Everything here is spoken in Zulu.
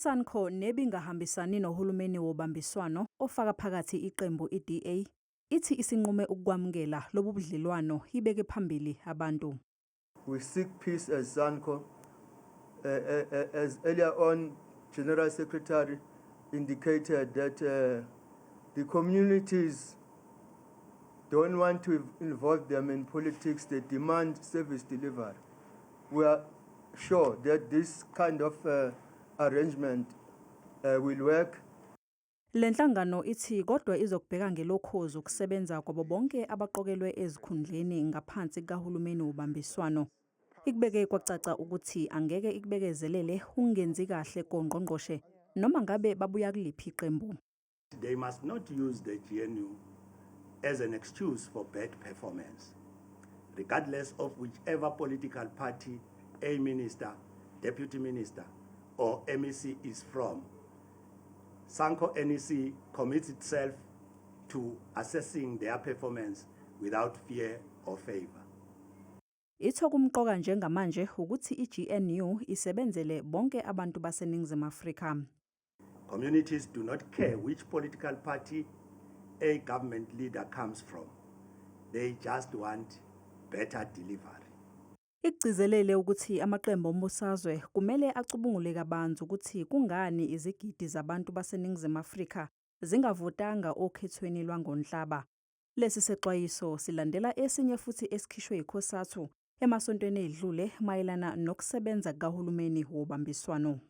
SANCO nebingahambisani nohulumeni wobambiswano ofaka phakathi iqembu i-DA, ithi isinqume ukukwamukela lobu budlelwano ibeke phambili abantu. We seek peace as SANCO. As earlier on, General Secretary indicated that the communities don't want to involve them in politics. They demand service delivery. We are sure that this kind of arrangement will work. Le nhlangano ithi kodwa izokubheka ngelokhozi ukusebenza kwabo bonke abaqokelwe ezikhundleni ngaphansi kukahulumeni wobambiswano. Ikubeke kwacaca ukuthi angeke ikubekezelele ukungenzi kahle kongqongqoshe noma ngabe babuya kuliphi iqembu. They must not use the GNU as an excuse for bad performance, regardless of whichever political party a minister, deputy minister, or MEC is from. SANCO NEC commits itself to assessing their performance without fear or favor. Ithi okumqoka njengamanje ukuthi i-GNU isebenzele bonke abantu baseNingizimu Afrika. Communities do not care which political party a government leader comes from. They just want better delivery. Ikugcizelele ukuthi amaqembu ombusazwe kumele acubungule kabanzi ukuthi kungani izigidi zabantu baseNingizimu Afrika zingavotanga okhethweni lwangoNhlaba. Lesi sexwayiso silandela esinye futhi esikhishwe yiCOSATU emasontweni edlule mayelana nokusebenza kukahulumeni wobambiswano.